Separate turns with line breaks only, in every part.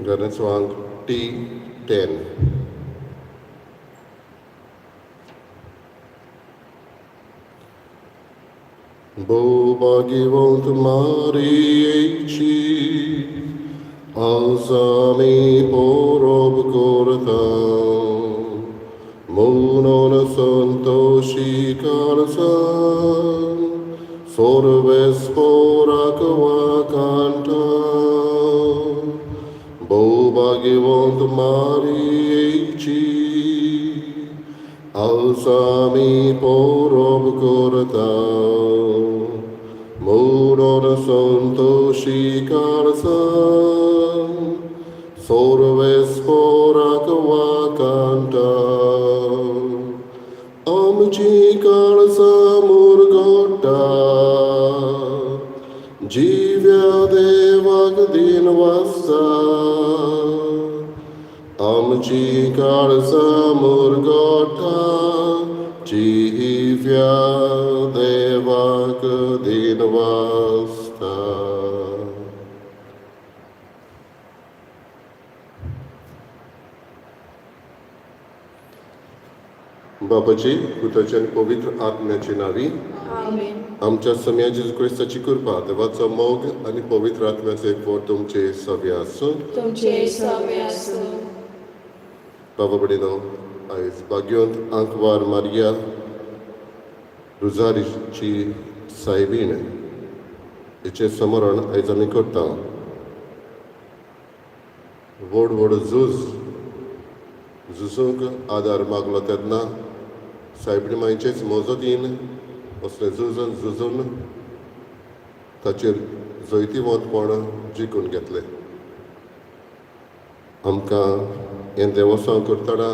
गाण्याचो अंक T10. भोवभाग्यवंत मारियेची आज आमी परब करता, म्हणून संतोशी काळजान सर्वेस्पोराक वाखाणटा. भोवभाग्यवंत मारियेची आज आमी परब करता, म्हणून संतोशी काळजान सर्वेस्पोराक वाखाणटा. आमची काळजां मुरगोटा, जिव्या देवाक दिनवासता. आमची काळजां मुरगोटा, जिव्या देवाक दिनवासता. बापाची, पुताची आनी पवित्र आत्म्याची नावी.
आमेन.
आमच्या सोम्या जेजू क्रिस्ताची कृपा, देवाचो मोग आनी पवित्र आत्म्याचो एकवट तुमचे सगळे आसूं.
तुमचे सवे आसूं.
बाबा भयणीनो, आयज भाग्यवंत आंकवार मारिया रुजारीची सायबीण हेचें स्मरण आयज आमी करता. व्हड व्हड झूज झुजूंक आदार मागलो तेन्ना सायबीण मायचेच मजतीन असलें झूज झुजून ताचेर जैतिवंतपण जिखून घेतलें. आमकां हें देवस्तांव करतना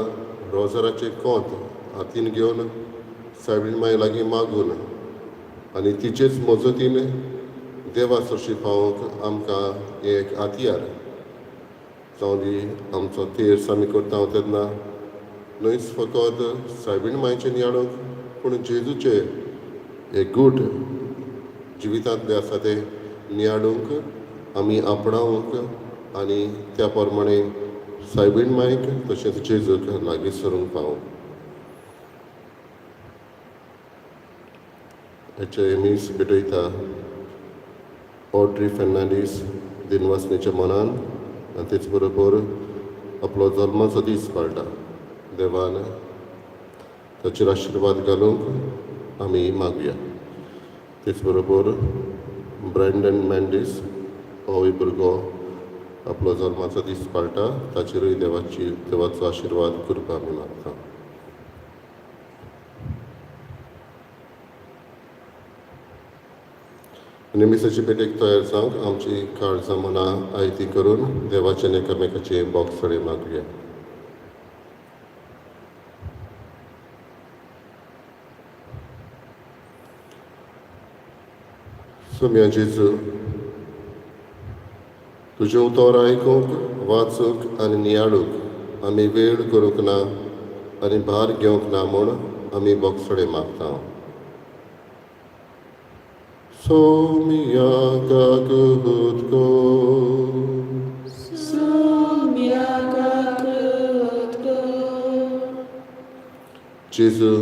रोजराचें कोंत हातीन घेवन सायबीण माय लागीं मागून आनी तिचेच मजतीन देवा सरशी पावोवंक आमकां एक हातयार जावं दी. आमचो तेर्स आमी करता तेन्ना न्हयच फकत सायबीण मायचें नियाळूंक, पूण जेजूचे एक गूट जिवितांतले आसा ते नियाळूंक आमी आपणावंक आनी त्या प्रमाणे सायबीण मायक तशेंच जेजूक लागीं सरूंक पावूं. हेचे मीस भेटयता ऑड्री फेर्नांडीस दिनवासनेच्या मनान आनी तेच बरोबर आपलो जल्माचो दीस पाळटा. देवान ताचेर आशिर्वाद घालूंक आमी मागुया. तेच बरोबर ब्रँडन मँडीस होय भुरगो आपलो जल्माचो दीस पाळटा, ताचेरूय देवाचो आशिर्वाद कृपा आमी मागता. आनी मिसाची भेटेक तयार जावंक आमची काळजां मनां आयती करून देवाचे आनी एकामेकाचे बोगसणे मागुया. सोम्या जेजू, तुजें उतर आयकूंक, वाचूंक आनी नियाळूंक आमी वेळ करूंक ना आनी भार घेवंक ना म्हूण आमी बोगसणे मागता. सोमिया काकूत कर.
सोम्या काकूत कर.
जेजू,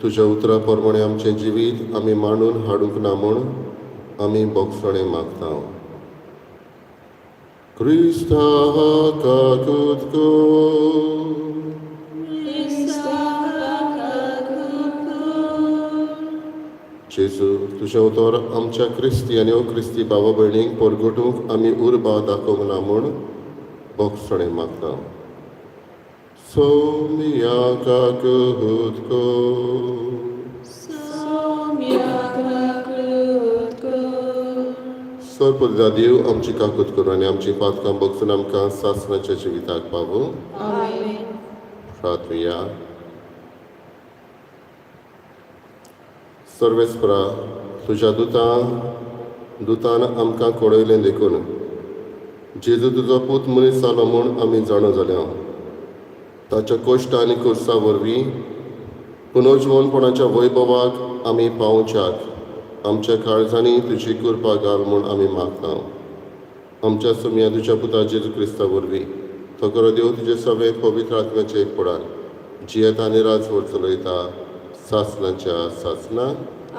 तुज्या उतरा प्रमाणे आमचें जिवीत आमी मांडून हाडूंक ना म्हूण आमी बोगसणे मागता. क्रिस्ता काकूत कर.
क्रिस्ता काकूत कर.
जेजू, तुजें उतर आमच्या क्रिस्ती आनी अक्रिस्ती भावा भयणींक परगटूंक आमी उर्बा दाखोवंक ना म्हूण बोगसणे मागता. सोमिया काकूत कर.
सोम्या काकूत कर.
सरपदा देव आमची काकूत करूं आनी आमची पातकां बगसून आमकां सासणाच्या जिविताक पावूं.
आमेन.
प्रार्थुया. सर्वेस्परा, तुज्या दुतान आमकां कळयलें देखून जेजू तुजो पूत मनीस जालो म्हूण आमी जाणा जाल्या. ताच्या कश्ट आनी कुर्सा वरवीं पुनर्जिवनपणाच्या वैभवाक आमी पावोवच्याक आमच्या काळजांनी तुजी कृपा घाल म्हूण आमी मागता. आमच्या सोमया तुज्या पुता जेजू क्रिस्ता वरवीं तो खरो देव तुजे सगळे पवित्र आत्म्याचे एक पडान जियेता आनी राजवट चलयता सासणाच्या सासणां.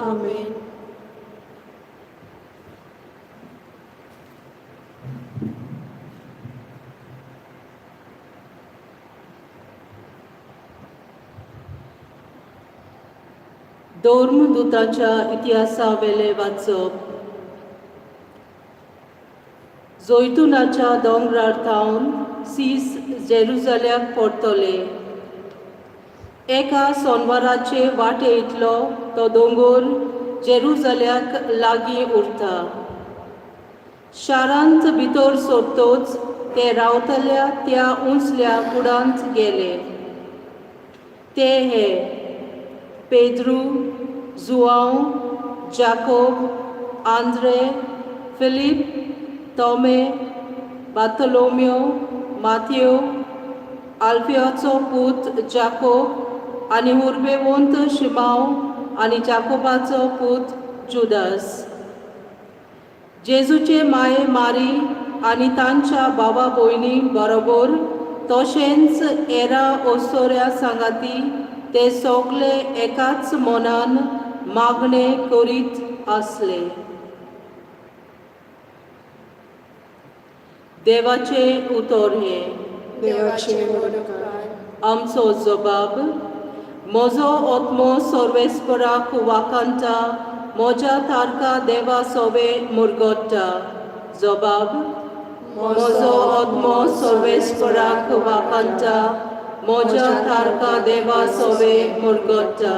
आमेन. धर्मदूताच्या इतिहासावेलें वाचप. जैतुनाच्या दोंगरार थावन सीस जेरुजाल्याक परतले. एका सोनवाराचे वाटे इतलो तो दोंगर जेरुजाल्याक लागीं उरता. शारांत भितर सरतच ते रावतल्या त्या उंचल्या कुडांत गेले. ते हे पेद्रू, जुआंव, जाकोब, आंद्रे, फिलीप, तोमे, बार्थोलोम्यो, माथयो, आल्फियाचो पूत जाकोब आनी उर्बेवंत शिमांव आनी जाकोबाचो पूत जुदास. जेजूचे माये मारी आनी तांच्या बाबा भयणी बरोबर तशेंच एरा ओसोऱ्या सांगाती ते सगळे एकाच मनान मागणें करीत आसले. देवाचें उतर हें.
देवाचे उपकार.
आमचो जबाब. म्हजो आत्मो सर्वेस्पराक वाखाणटा, म्हज्या तारका देवा सोवे मुरगट्टा. जबाब. म्हजो आत्मो सर्वेस्पराक वाखाणटा, म्हज्या तारका देवा सोवे मुरगट्टा.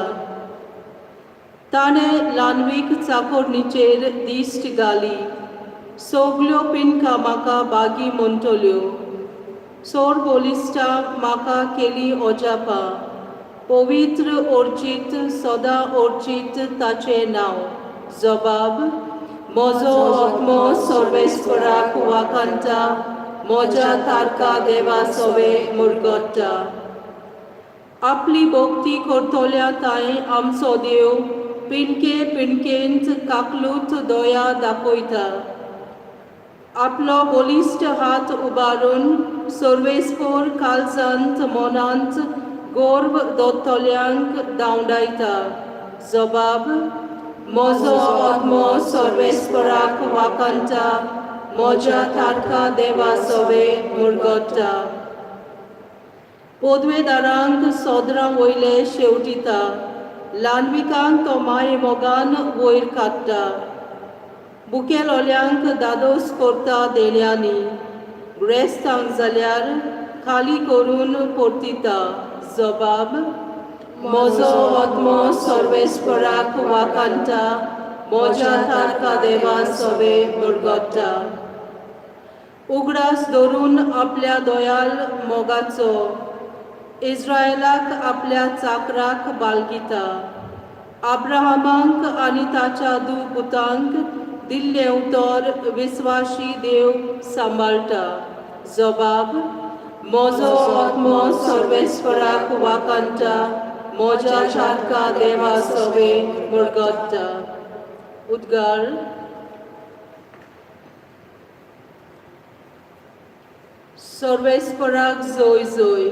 ताणें ल्हानवीक चाकोरणीचेर दिश्ट घाली. सगल्यो पिनकां म्हाका बागी म्हणटल्यो. सोर बोलिस्टा म्हाका केली अजापां. पवित्र अर्जीत सदां अर्जीत ताचें नांव. जबाब. म्हजो आत्मो सर्वेस्पराक वाखाणटा, म्हज्या तारका देवा सोवे मुरगट्टा. आपली भक्ती करतल्या तांय आमचो देव पिणके पिणकेंत काकलूत दया दाखयता. आपलो बलिश्ट हात उबारून सर्वेस्पोर काळजांत मनांत गर्व दवरतल्यांक धांवडायता. जबाब. म्हजो आत्मो सर्वेस्पराक वाखाणटा, म्हज्या तारका देवा सोवे मुरगट्टा. पदवेदारांक सोदरां वयले शेवटिता. ल्हानविकांक तो माये मोगान वयर काडटा. बुकेलोल्यांक दादोस करता देण्यांनी. ग्रेस्तांक जाल्यार खाली करून परतिता. जबाब. म्हजो आत्मो सर्वेस्पराक वाखाणटा, म्हज्या तारका देवा सोवे मुरगट्टा. उगडास धरून आपल्या दयाल मोगाचो इस्रायलाक आपल्या चाकराक बालगिता. अब्राहमाक आनी ताच्या दू पुतांक दिल्लें उतर विस्वाशी देव सांबाळटा. जबाब. म्हजो आत्मो सर्वेस्पराक वाखाणटा, म्हज्या चारका देवा सोवे मुरगट्टा. उद्गार. सर्वेस्पराक जोय जोय.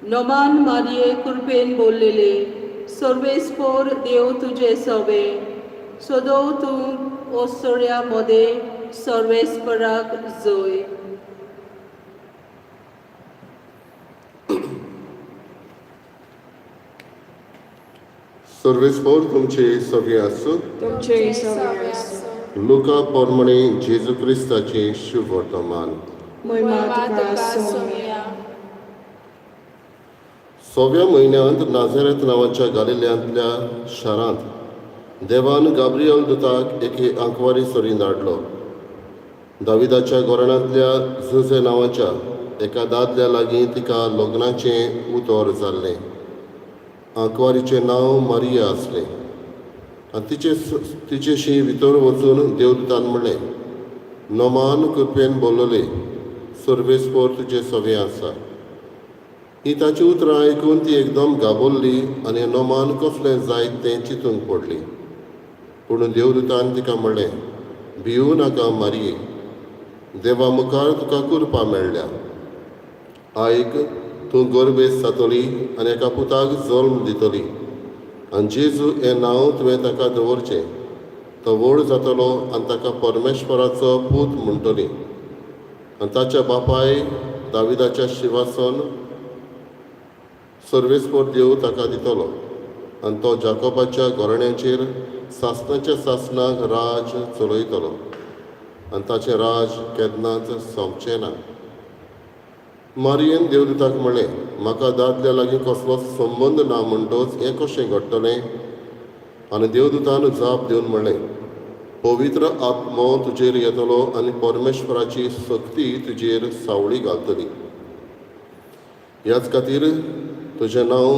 नोमान मारिये कृपेन बोललेले सर्वेस्पोर देव तुजे सोवे. सदो तूं ओसोऱ्या मदें सर्वेस्पराक जोय.
सर्वेस्पोर तुमचे सगळे आसूं.
तुमचे सगळे आसूं.
लुका पोरमणे जेजू क्रिस्ताचें शुभ वर्तमान.
महिमा तुका सोम्या.
सव्या म्हयन्यांत नाझरेत नांवाच्या गालिल्यांतल्या शारांत देवान गाब्रियल दुताक एके आंकवारी सरी धाडलो. दाविदाच्या घराण्यांतल्या जुझे नांवाच्या एका दादल्या लागीं तिका लग्नाचें उतर जाल्लें. आंकवारीचें नांव मारिया आसलें. आनी तिचेशी भितर वचून देवदूतान म्हणलें, नोमान कृपेन बोलले, सर्वेस्पोर तुजें सगळें आसा. ही ताची उतरां आयकून ती एकदम घाबरली आनी नोमान कसलें जायत तें चिंतूंक पडली. पूण देवदूतान तिका म्हणलें, भिवू नाका मारये, देवा मुखार तुका कृपा मेळ्ळ्या. आयक, तूं गर्भेस्त जातली आनी एका पुताक जल्म दितली आनी जेजू हें नांव तुवें ताका दवरचें. तो व्हड जातलो आनी ताका परमेश्वराचो पूत म्हणटली आनी ताच्या बापाय दाविदाच्या शिवासन सर्वेस्पर देव ताका दितलो आनी तो जाकोबाच्या घराण्याचेर सासणाच्या सासणाक राज चलयतलो आनी ताचें राज केन्नाच सोंपचें ना. मारियेन देवदूताक म्हणलें, म्हाका दादल्या लागीं कसलोच संबंद ना म्हणटच हें कशें घडटलें? आनी देवदूतान जाप दिवन म्हणलें, पवित्र आत्मो तुजेर येतलो आनी परमेश्वराची शक्ती तुजेर सावळी घालतली. ह्याच खातीर तुजें नांव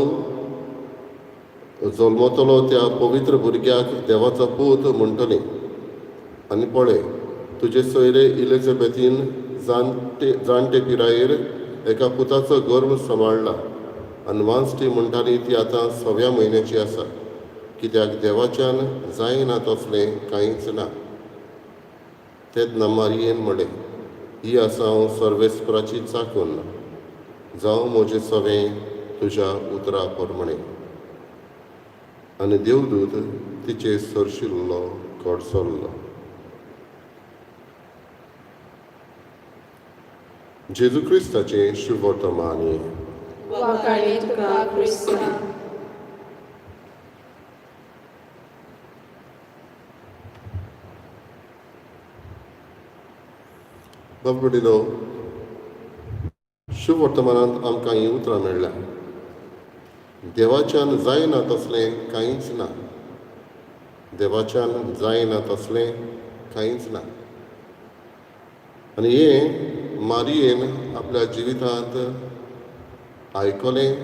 जल्मतलो त्या पवित्र भुरग्याक देवाचो पूत म्हणटली. आनी पळय, तुजे सोयरे इलिझाबेथीन जाणटे जाणटे पिरायेर एका पुताचो गर्भ सांबाळ्ळा आनी वांजटी म्हणटाली ती आतां सव्या म्हयन्याची आसा, कित्याक देवाच्यान जायना तसलें कांयच ना. तेन्ना मारियेन म्हणलें, ही आसा हांव सर्वेस्पराची चाकून, जावं म्हजें सवें तुज्या उतरा प्रमाणें. आनी देवदूत तिचे सरशिल्लो कडसरलो. जेजू क्रिस्ताचें शुभवर्तमान.
वाखाणे तुका क्रिस्ता.
बाबा वडिलो, शुभवर्तमानांत आमकां हीं उतरां मेळ्ळ्या. देवाच्यान जायना तसलें कांयच ना. देवाच्यान जायना तसलें कांयच ना. आनी हें मारियेन आपल्या जिवितांत आयकलें,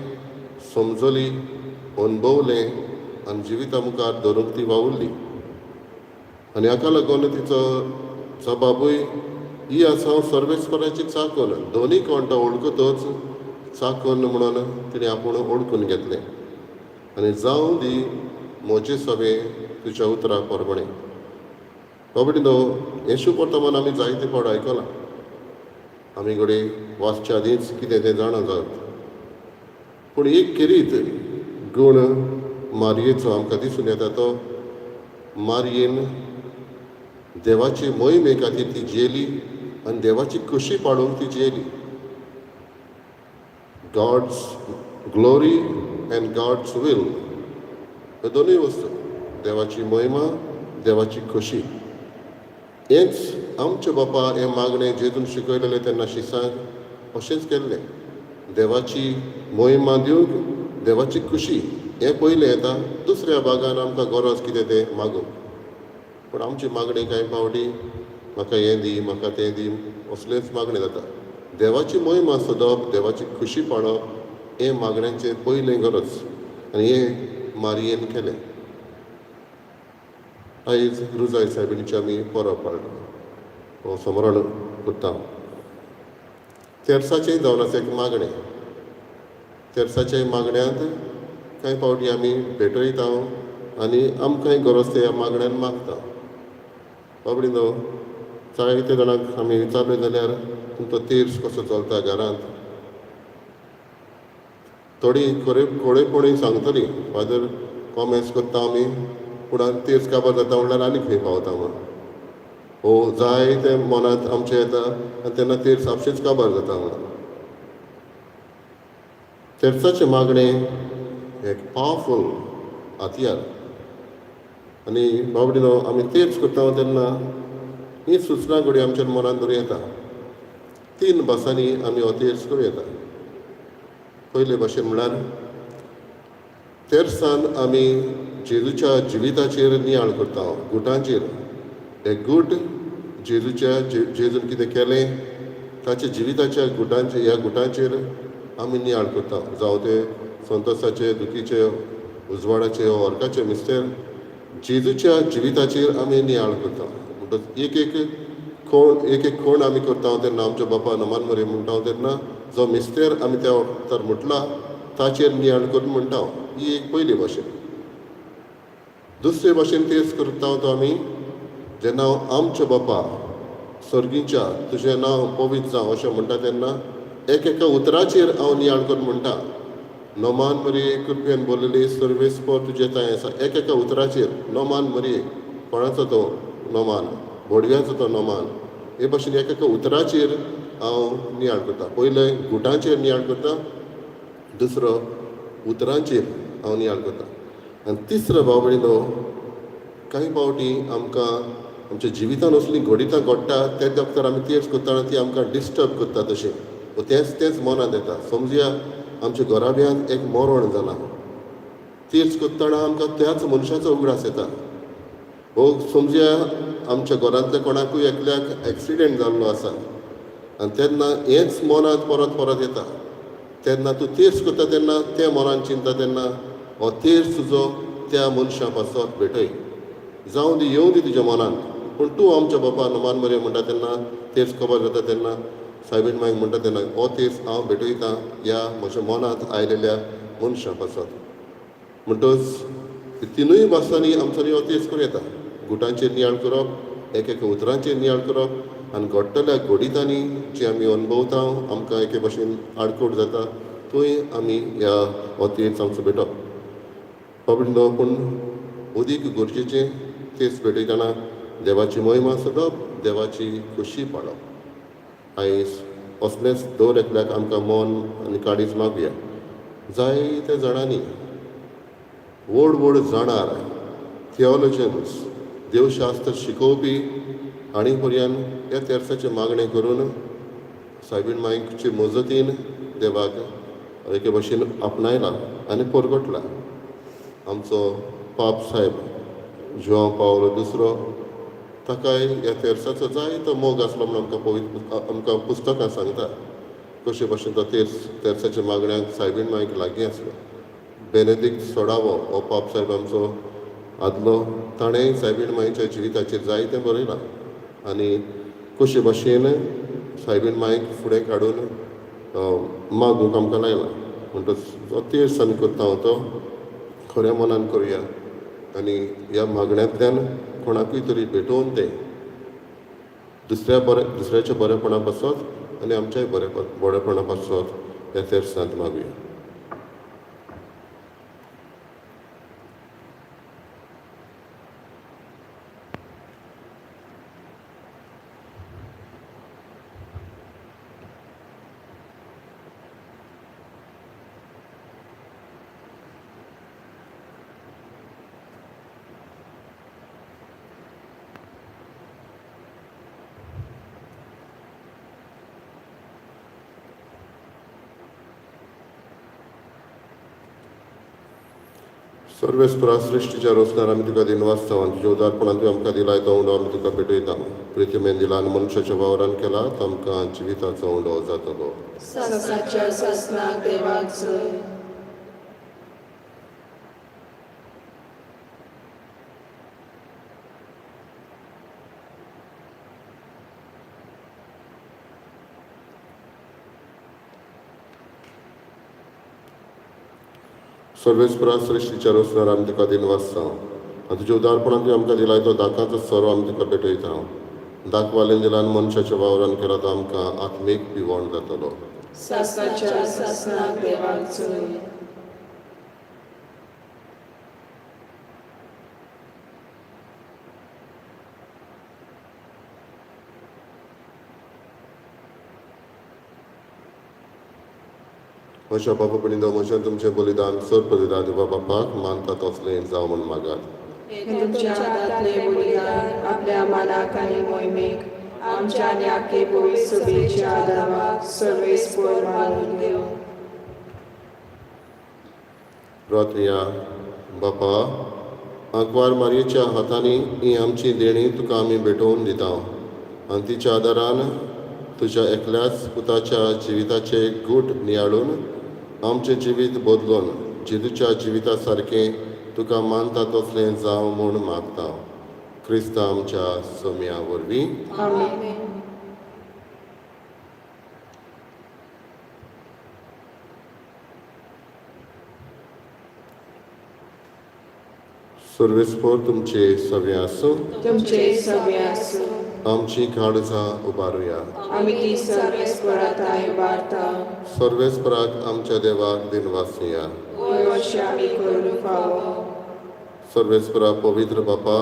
समजली, अणभवलें आनी जिविता मुखार धरूंक ती वावुरली. आनी हाका लागून तिचो जबाबूय ही आसा, हांव सर्वेस्पराची चाकून. दोनूय कोणता वळखतच चाकून म्हणून तिणें आपूण वळखून घेतलें आनी जावं दी म्हजें सगळें तुज्या उतरा प्रमाणें. बाबडी न्हू, हें शुभवर्तमान आमी जायते फावट आयकलां. आमी घडये वाचच्या आदींच कितें तें जाणा जात, पूण एक खेरीत गूण मारयेचो आमकां दिसून येता, तो मारयेन देवाची मोहिमे खातीर ती जेली आनी देवाची खोशी पाडूंक ती jelly. God's glory and God's will, ह्यो दोनूय वस्तू, देवाची महिमा, देवाची खोशी, हेंच आमचे बापा हें मागणें जेजून शिकयलेलें तेन्ना शिसांक अशेंच केल्लें. देवाची महिमा दिवंक देवाची खुशी हें पयलें येता, दुसऱ्या भागान आमकां गरज कितें तें मागूंक. पूण आमची मागणी कांय फावटी म्हाका हें दी, म्हाका तें दी, असलेंच मागणें जाता. देवाची महिमा सोदप, देवाची खुशी पाळप हें मागण्यांचें पयलें गरज आनी हें मारियेन केलें. आयज रुजाय सायबिणीची आमी परब पाळटा, हो स्मरण करता. तेर्साचें जावन आसा एक मागणें. तेर्साच्या मागण्यांत कांय फावटी आमी भेटयता आनी आमकांय गरज त्या मागण्यान मागता. बाबडी न्हू, जायते जाणांक आमी विचारलें जाल्यार तुमचो तेर्स कसो चलता घरांत, थोडीं खरें खरेपणी सांगतलीं, फादर कॉमेस करता आमी, पूण तेर्स काबार जाता म्हणल्यार आनी खंय पावता म्हूण हो जाय तें मनांत आमचें येता आनी तेन्ना तेर्स आपशींच काबार जाता म्हणून. तेर्साचें मागणें एक पावरफूल हत्यार. आनी बाबडी न्हू, आमी तेर्स करता तेन्ना ही सुचना घडये आमच्या मनांत धरूं येता. तीन भासांनी आमी हो तेर्स करूं येता. पयले भाशेन म्हणल्यार तेर्सान आमी जेजूच्या जिविताचेर नियाळ करता, गुटांचेर. एक गूट जेजूच्या जेजून कितें केलें ताच्या जिविताच्या गुटांचेर, ह्या गुटांचेर आमी नियाळ करता, जावं ते संतोसाचे, दुखीचे, उजवाडाचे, अर्काचे मिस्तेर, जेजूच्या जिविताचेर आमी नियाळ करता. म्हणटच एक एक कोण एक एक कोण आमी करता तेन्ना आमच्या बापा नमान मरे म्हणटा तेन्ना जो मिस्तेर आमी त्या वखतार म्हटला ताचेर नियाळ करून म्हणटा. ही एक पयली भाशेन. दुसरे भाशेन तेच करता तो आमी जेन्ना आमच्या बापा सर्गीच्या तुजें नांव पवित्र जावं अशें म्हणटा तेन्ना एक एका उतराचेर हांव नियाळ करून म्हणटा, नोमान मरिये कृपेन बोललेली सर्वेस्पर तुजें थंय आसा. एक एका उतराचेर नोमान मरिये, कोणाचो तो नोमान, भोडव्याचो तो नोमान, हे भाशेन एक एका उतराचेर हांव नियाळ करता. पयलें गुटांचेर नियाळ करता, दुसरो उतरांचेर हांव नियाळ करता, आनी तिसरो भाव भयणीनो, कांय फावटी आमकां आमच्या जिवितान असलीं घडितां घडटा ते वखदार आमी तेच करतना ती आमकां डिस्टर्ब करता, तशें तेंच तेंच मनांत येता. समजुया आमच्या घराब्यांत एक मरण जालां, तेच करतना आमकां त्याच मनशाचो उगडास येता. हो समजुया आमच्या घरांतल्या कोणाकूय एकल्याक एक्सिडेंट जाल्लो आसा आनी तेन्ना हेंच मनांत परत परत येता. तेन्ना तूं तेच करता तेन्ना तें मनान चिंता तेन्ना हो तेर्स तुजो त्या मनशा पासत भेटय, जावं दी येवं दी तुज्या मनान, पूण तूं आमच्या बापा नमान मरे म्हणटा तेन्ना तेर्स खबर जाता तेन्ना सायबीण मायक म्हणटा तेन्ना हो तेर्स हांव भेटयता ह्या म्हज्या मनांत आयलेल्या मनशां पासत. म्हणटच तिनूय भासांनी आमच्यांनी हो तेर्स करूं येता. गुटांचेर नियाळ करप, एक एका उतरांचेर नियाळ करप, आनी घडटल्या घडितांनी जे आमी अणभवता आमकां एके भाशेन आडकोट जाता थंय आमी ह्या हो तेर्स आमचो भेटप. बाबडो पूण अदीक गरजेचें तेर्स भेटयतना देवाची महिमा सोदप, देवाची खोशी पाळप. आयज असलेंच दर एकल्याक आमकां मन आनी काळीज मागुया. जायत्या जाणांनी व्हड व्हड जाणार, थियोलॉजन्स, देवशास्त्र शिकोवपी हांणी पर्यान ह्या तेर्साचें मागणें करून सायबीण मायचे मजतीन देवाक एके भाशेन आपणायला आनी परगटला. आमचो पाप साहेब जुआंव पावलो दुसरो, ताकाय ह्या तेर्साचो जायतो मोग आसलो म्हूण आमकां पवित्र आमकां पुस्तकां सांगता कशे भाशेन तो तेर्साच्या मागण्याक सायबीण मायक लागीं आसलो. बेनेदिक्त सोडावो हो पाप साहेब आमचो आदलो, ताणें सायबीण मायच्या जिविताचेर जायतें बरयलां आनी कशे भाशेन सायबीण मायक फुडें काडून मागूंक आमकां लायलां. म्हणटच जो तेर्स आमी करता तो खऱ्या मनान करुया आनी ह्या मागण्यांतल्यान कोणाकूय तरी भेटोवन तें दुसऱ्याच्या बरेपणा पासत आनी आमच्याय बरेपणा पासत ह्या तेर्सांत मागुया. सर्वेस्परा सृश्टीच्या रोसणार आमी तुका दिनवासता आनी तुज्या उदारपणान तुवें आमकां दिलाय तो उंडो आमी तुका भेटयता. प्रितमेन दिला आनी मनशाच्या वावरान केला तो आमकां जिविताचो उंडो जातलो.
सासणाच्या सासणाक देवाक जय.
सर्वेस्परा सृश्टीच्या रोसणार आमी तुका दिनवासता आनी तुज्या उदारपणान तुवें आमकां दिलाय तो दाकाचो सोरो आमी तुका भेटयता. दाखवालेन दिला आनी मनशाच्या वावरान केला तो आमकां आत्मीक पिवण जातलो.
सासणाच्या सासणाक देवाक जय.
म्हज्या बाबा भयणींनो, म्हजें तुमचें बलिदान सर बलिदान देवा बापाक मानता तसलें जावं म्हूण मागात.
हें तुमच्या हातांतलें बलिदान आपल्या मानाक आनी मोहिमेक आमच्या आनी आख्खे पवित्र सभेच्या आदावाक सर्वेस्पर मानून घेवं.
प्रार्थया. बापा, आंकवार मारयेच्या हातांनी ही आमची देणी तुका आमी भेटोवन दिता आनी तिच्या आदारान तुज्या एकल्याच पुताच्या जिविताचे गूट नियाळून आमचें जिवीत बदलून जेजूच्या जिविता सारकें तुका मानता तसलें जावं म्हूण मागता. क्रिस्ता आमच्या सोम्या वरवीं.
आमेन.
सर्वेस्पोर तुमचे सगळे आसूं.
तुमचे सगळे आसूं.
आमची काळजां उबारुया.
आमी ती सर्वेस्पराताय उबारता.
सर्वेस्पराक आमच्या देवाक दिनवासुया.
हय, अशें आमी करूंक फावो.
सर्वेस्परा पवित्र बापा,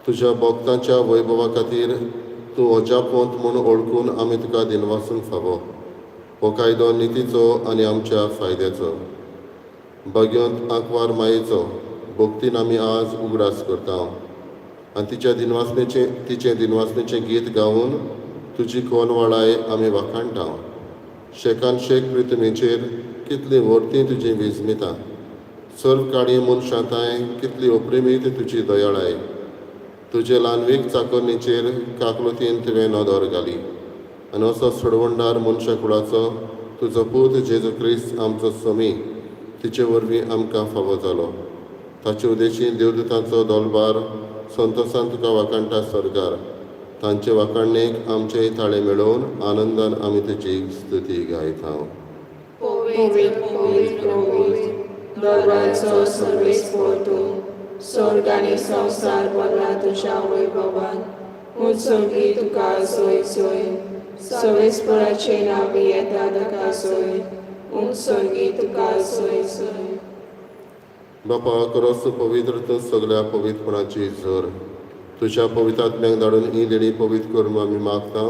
तुज्या भक्तांच्या वैभवा खातीर तूं अजापवंत म्हूण वळखून आमी तुका दिनवासूंक फावो. हो कायदो नितीचो आनी आमच्या फायद्याचो. भाग्यवंत आंकवार मायेचो भक्तीन आमी आज उगडास करता आनी तिच्या दिनवासनेचें तिचें दिनवासनेचें गीत गावन तुजी कोनवाळाय आमी वाखाणटा. शेकान शेक पृथ्वीचेर कितली व्हडती तुजी विजमिता, सर्व काणी मनशां तांय कितली ओप्रिमीत तुजी दयाळाय. तुजे ल्हानवीक चाकोरणीचेर काकलुतीन तुवें नदर घाली आनी असो सोडवणदार मनशा कुळाचो तुजो पूत जेजू क्रिस्त आमचो स्वामी तिचे वरवीं आमकां फावो जालो. ताचे उदेशी देवदूतांचो दोलबार संतोसान तुका वाखाणटा स्वर्गार. तांचे वाखाणणेक आमचे ताळे मेळोवन आनंदान आमी तुजी स्तुती गायता.
पवित्र पवित्र पवित्र दरबारचो सर्वेस्पोर तूं, स्वर्ग आनी संवसार भरला तुज्या वैभवान. उत्सर्गी तुका सोय सोय, सर्वेस्पराचे नांवी येता ताका सोय, उत्सर्गी तुका सोय सोय.
बापा, करोस पवित्र तूं सगळ्या पवित्रपणाची झर. तुज्या पवित्र आत्म्याक धाडून ही देणी पवित्र करून आमी मागता,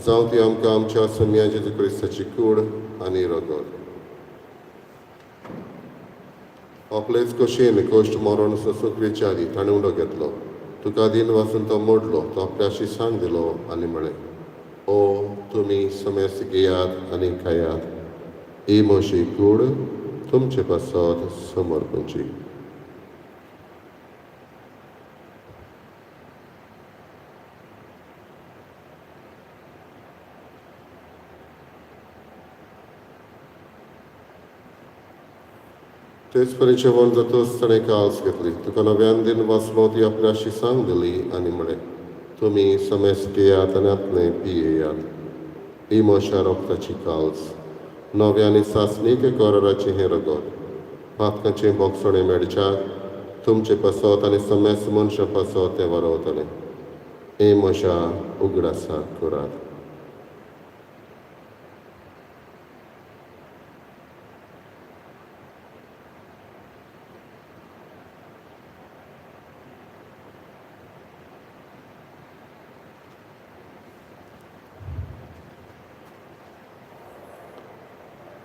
जावं ती आमकां आमच्या सोम्या जेजू क्रिस्ताची कूड आनी रगत. आपलेच कशेन कश्ट मरण सोंसूंक वेच्या आदी ताणें उडो घेतलो, तुका दिन वाचून तो मोडलो, तो आपल्याशी सांग दिलो आनी म्हळें, ओ तुमी समेस्त घेयात आनी खायात, ही म्हजी कूड तुमचे पासत समर्पणची. तेच परी जेवण जातच ताणें काल्स घेतली, तुका नव्यान दिन वाचलो, ती आपल्याशी सांग दिली आनी म्हळें, तुमी समेस्त घेयात आनी आपणें पियेयात, ही म्हज्या रोगताची काल्स, नव्या आनी सासणीक कराराचें हें रगत, पातकांचें बोगसणें मेळच्याक तुमचे पासत आनी समेस्त मनशां पासत तें वारवतलें. हें म्हज्या उगडासाक करात.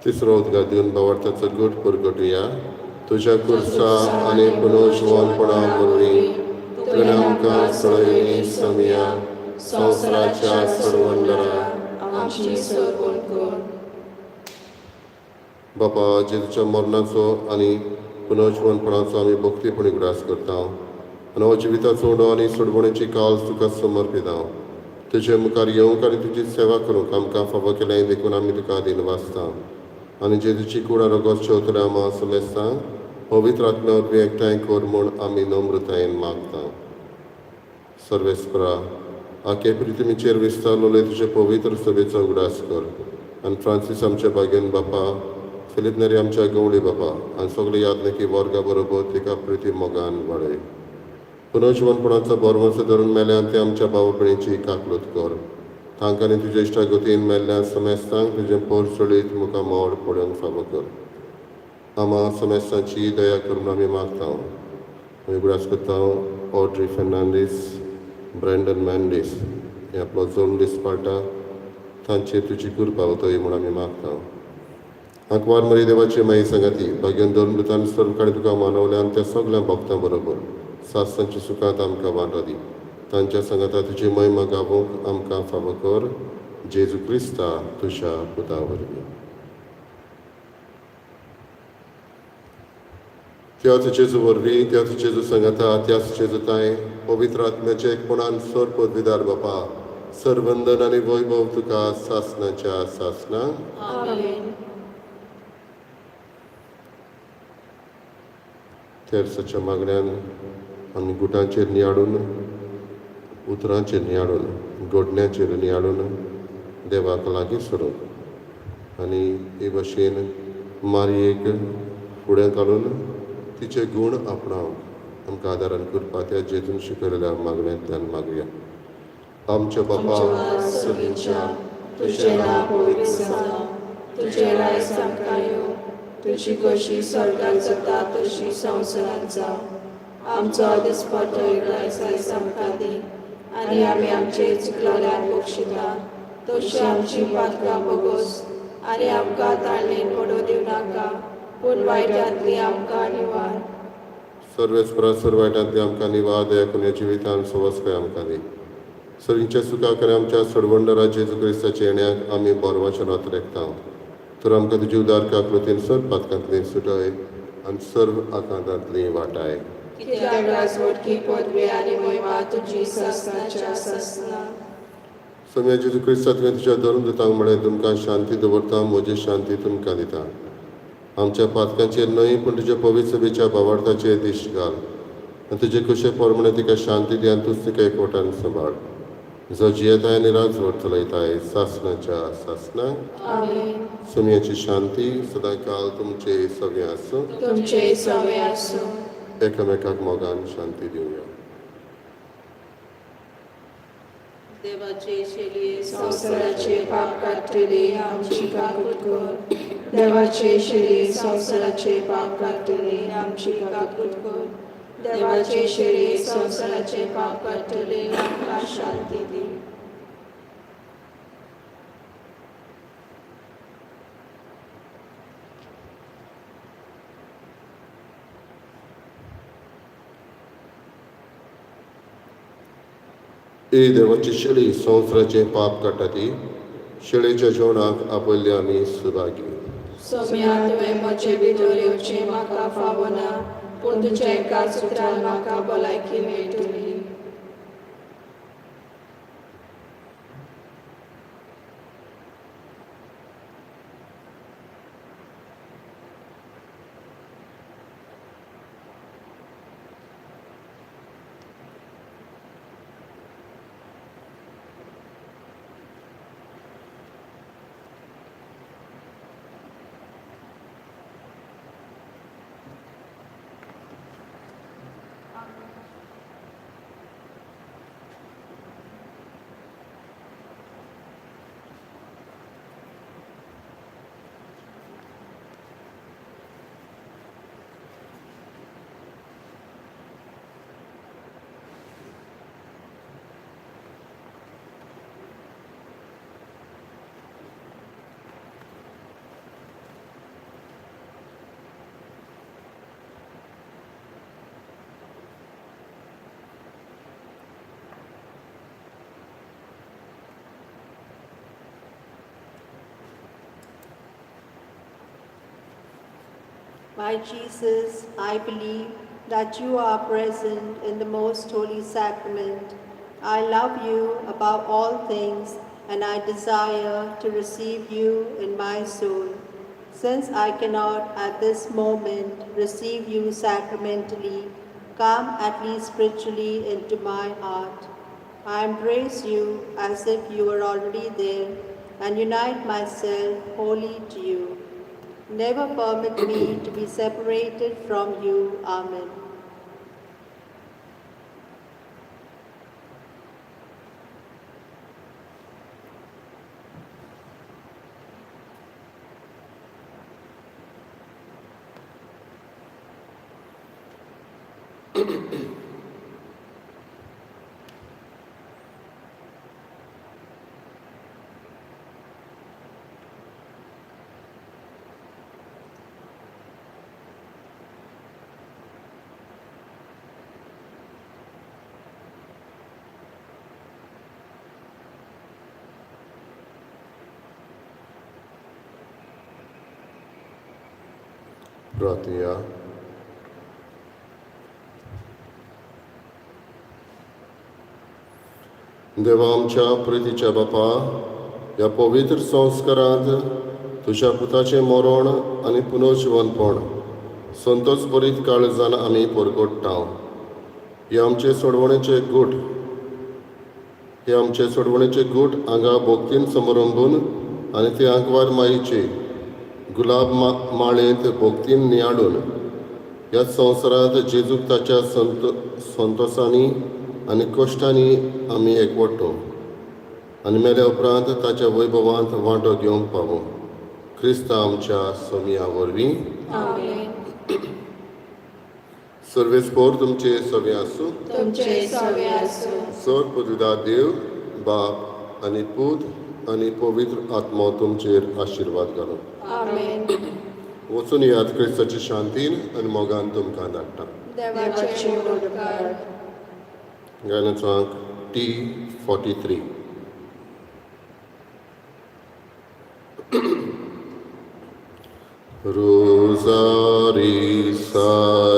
तिसरो उदकार दिवन बावडताचो गट परगटुया. तुज्या कुर्सा आनी पुनर्जिवनपणा वरवीं तुवें आमकां सोडयली समिया संवसाराच्या सोडवणदारा.
आमची सोडवण कर.
बापा, जेजूच्या मरणाचो आनी पुनर्जिवनपणाचो आमी भक्तीपणी उगडास करता आनी हो जिविताचो उडो आनी सोडवणेची काल तुका समर्पिता. तुजे मुखार येवंक आनी तुजी सेवा करूंक आमकां फावो केलें देखून आमी तुका दिनवासता आनी जेजूची कूड रगत शेवतल्या आमा समेस्तांक पवित्र आत्म्या वरवीं एकठांय कर म्हूण आमी नम्रतायेन मागता. सर्वेस्परा, आखे पृथ्वीचेर विस्तारलेले तुजे पवित्र सभेचो उगडास कर आनी फ्रांसीस आमच्या भाग्यन बापा, फिलीप नेरी आमच्या गवळी बापा आनी सगळे यादनकी वर्गा बरोबर तिका प्रिती मोगान वाडय. पुनर्जिवनपणाचो भरवंसो धरून मेल्यान ते आमच्या भाव भयणीची काकलूत कर. तांकां आनी तुज्या इश्टा गतीन मेल्ल्या समेस्तांक तुजें पोर चडीत मुखार मोड पळोवंक फावो कर. आमा समेस्तांची दया करून आमी मागता. आमी उगडास करता ऑड्री फेर्नांडीस, ब्रँडन मॅन्डीस हे आपलो जल्म दीस पाळटा, तांचेर तुजी कृपा वतय म्हूण आमी मागता. आंकवार मरी देवाची माई सांगाती भाग्यान धर्मदूतान सर्व कडेन तुका मानवल्यान त्या सगळ्या भक्तां बरोबर सासणाची सुखांत आमकां वांटो दी. तांच्या सांगाता तुजी महिमा गावोवंक आमकां फावो कर, जेजू क्रिस्ता तुज्या पुता वरवीं. त्याच जेजू वरवीं, त्याच जेजू सांगाता, त्याच जेजू तांय पवित्र आत्म्याचे एकपणान सर पदवीदार बापा, सरवंदन आनी वैभव तुका सासणाच्या सासणां.
आमेन.
तेर्साच्या मागण्यान आमी गुटांचेर नियाळून, उतरांचेर नियाळून, गोडण्याचेर नियाळून देवाक लागीं सरून आनी हे भाशेन मारयेक फुडें घालून तिचे गूण आपणावंक आमकां आदारान कृपा त्या जेजून शिकयलेल्या मागण्यांतल्यान मागया. आमच्या बापा
आमच्या सर्गीच्या, तुजें नांव पवित्र जावं, तुजें राज आमकां येवं, तुजी खोशी स्वर्गात जाता तशी संवसारांत जावं. आमचो दिसपट्टो ग्रास आयज आमकां दी आनी आमी आमचे चुकलेल्यांक बक्षिता तशी आमची पातकां भोगोस आनी आमकां ताळणेन पडूं दिवं नाका, पूण वायटांतली आमकां निवार.
सर्वेस्परा सर्व वायटांतली आमकां निवार दया करून ह्या जिवितान सवस्काय आमकां दी. सर्वींच्या सुखा कडेन आमच्या सोडवणदारा जेजू क्रिस्ताच्या येण्याक आमी बोरवाच्या नोत रेखता. तर आमकां तुजी उदार काकृतीन सर्व पातकांतली सुटय आनी सर्व आकांतांतली वाटाय.
कित्याक राजवटकी पदवी आनी मोहिमा तुजी सासनाच्या सासना.
सोम्या जेजू क्रिस्ता, तुवें तुज्या धर्म दितांक म्हळें, तुमकां शांती दवरता, म्हजी शांती तुमकां दिता. आमच्या पातकांचेर न्हय पूण तुज्या पवित्र सभेच्या भावार्थाचेर दिश्ट घाल आनी तुजे कुशे प्रमाणे तिका शांती दी आनी तूंच तिका एकवटान सांबाळ, जो जियेताय आनी राजवट चलयताय सासनाच्या सासनाक.
आमेन.
सोम्याची शांती सदांकाल तुमचे सगळें आसूं.
तुमचे सवे आसूं.
एकामेकाक मोगान शांती दिवया.
देवाचे शेलये,
संवसाराचे पाप काडटले, आमची काकूट कर. देवाचे शेळये, संवसाराचे पाप काडटले, आमची काकूट कर. देवाचे शेळये, संवसाराचे पाप काडटले, आमकां शांती दी.
ए देवाची शेळी, संवसाराचें पाप काडटा ती शेळेच्या जेवणाक आपयल्ले आमी सुभागी.
सोम्या, तुवें म्हजे भितर येवचें म्हाका फावना, पूण तुज्या एकाच उतरान म्हाका भलायकी मेळटली.
My Jesus, I believe that you are present in the most holy sacrament. I love you above all things, and I desire to receive you in my soul. Since I cannot at this moment receive you sacramentally, come at least spiritually into my heart. I embrace you as if you were already there and unite myself wholly to you. Never permit me to be separated from you. Amen.
प्रार्थया. देवा आमच्या प्रितीच्या बापा, ह्या पवित्र संस्कारांत तुज्या पुताचें मरण आनी पुनर्जिवनपण संतोष बरीत काळजान आमी परगट्टा. हे आमचे सोडवणेचे गूट, हे आमचे सोडवणेचे गूट हांगा भक्तीन समारंभून आनी ते आंकवार माईचे गुलाब माळेंत भक्तीन नियाळून ह्या संवसारांत जेजूक ताच्या संतोसांनी आनी कश्टांनी आमी एकवटो आनी मेल्या उपरांत ताच्या वैभवांत वांटो घेवंक पावो, क्रिस्त आमच्या सोमया वरवीं.
आमेन.
सर्वेस्पोर तुमचे सगळे आसूं.
तुमचे सवे आसूं.
सर पदवीदार देव बाप आनी पूत आनी पवित्र आत्मो तुमचेर आशिर्वाद घालूं.
आमेन.
वचून याद, क्रिस्ताची शांतीन आनी मोगान तुमकां धाडटा.
देवाचे
उपकार.
गायनाचो अंक T 43. Rosary Sagrado.